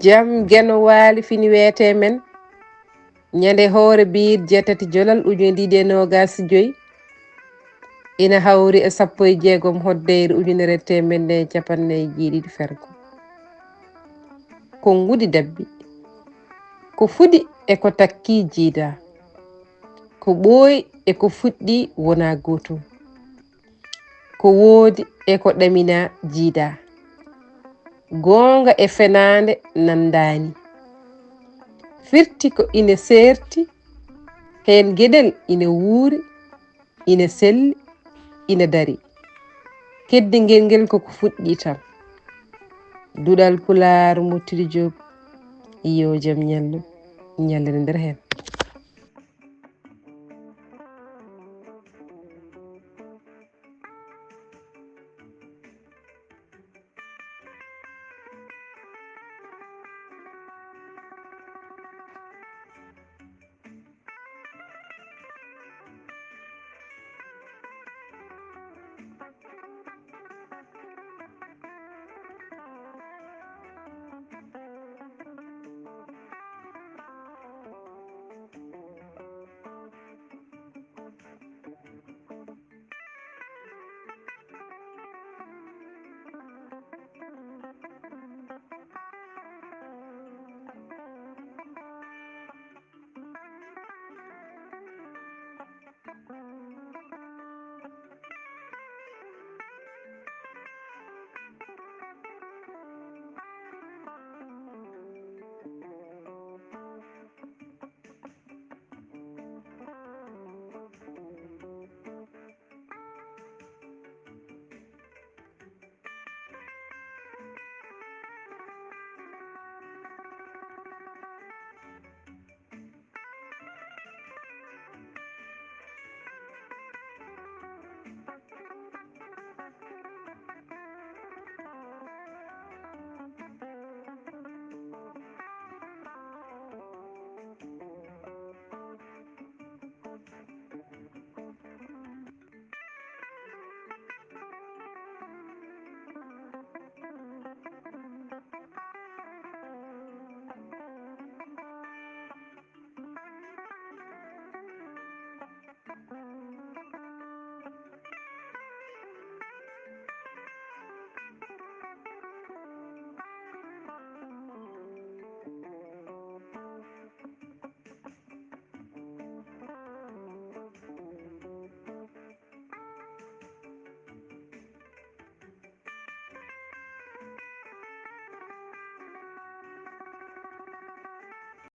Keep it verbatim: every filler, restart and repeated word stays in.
Jam Geno Waali fini weetee men, ñande hoore biir jeetati jolal ujine ɗiɗi e noogaas e joy, ina hawri e sappo e jeegom hoddeyre ujunere e teemedde e capanɗe nayi e jeeɗiɗi fergo. Ko ngudi dabbi, ko fuɗi e ko takki jiidaa, ko ɓooyi e ko fuɗɗi wonaa gootum, ko woodi e ko ɗaminaa jiidaa. Goonga e fenaande nanndaani. Firti ko ina seerti, heen geɗel ina wuuri, ina selli, ina darii. Keddingel ngel ko ko fuɗɗii tan. Duɗal Pulaar Mottiri Joob, yo jam ñallu, ñallere nder heen.